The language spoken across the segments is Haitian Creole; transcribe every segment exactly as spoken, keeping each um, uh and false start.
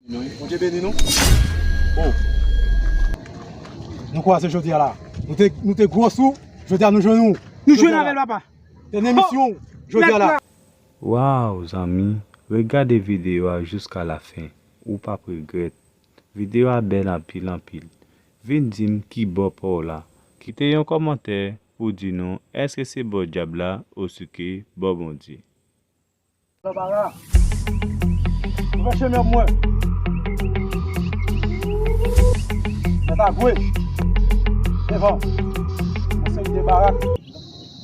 Bondye beni nou. Oh. Nou kwaze jodi a la. Nou te, nou te gwo sou, jodi a nou jwenn ou. Nou jwenn avè l, papa. Te nan emisyon jodi a la. Waw, zanmi, regade videyo a jiska la fen. Ou p ap regrèt. Videyo a bèl anpil, anpil. Vin di m ki bò pa w la. Kite yon kòmantè pou di nou èske se bò dyab la osike bò Bondye. Lòbara. Ouvè chemen pou mwen. Mèt a gwe. Devan. Yon seri de barak.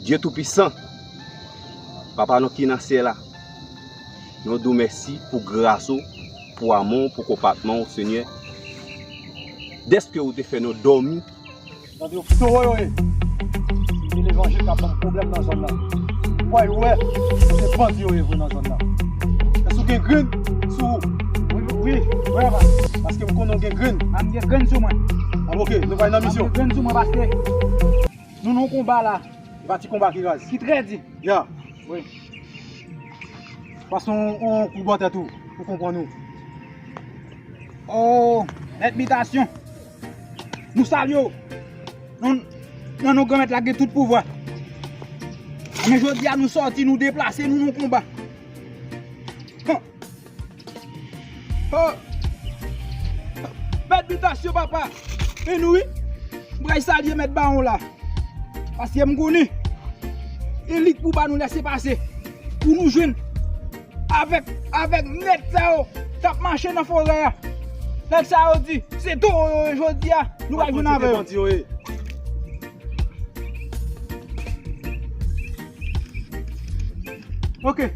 Dye Toupisan, Papa nou ki nan syèl la, nou di w mèsi pou gras ou, pou amou w, pou konpatman w, Senyè. Dèske ou te fè nou dòmi. Bandi yo towo yo ye. Se levanjil k ap ban m pwoblèm nan zòn nan. Ou wè, ou wè, se bandi yo ye vre nan zòn nan. Èske ou gen grenn sou ou? Wi, wi, wi, papa. Paske m konnen ou gen grenn. A, m gen grenn sou mwen. A, oke, nou pral nan misyon. M gen grenn sou mwen paske nou nan yon konba la. E pa ti konba ki raz. Ki trè di. Ya. Wi. Pase yon, yon kou bò tèt ou, pou konprann ou. Oh, mèt bitasyon. Nou salye w. Nan, nan non Granmèt la gen tout pouvwa. Men jodi a nou sòti, nou deplase, nou nan konba. Hon. Oh. Mèt bitasyon, papa. E nou wi. M pral salye mèt bawon la. Paske m konnen e li k pou ba nou lèse pase. Pou nou jwenn avèk, avèk nèg sa yo k ap mache nan forè a. Nèg sa yo di se towo yo ye jodi a, nou pral jwenn avè yo. Oke.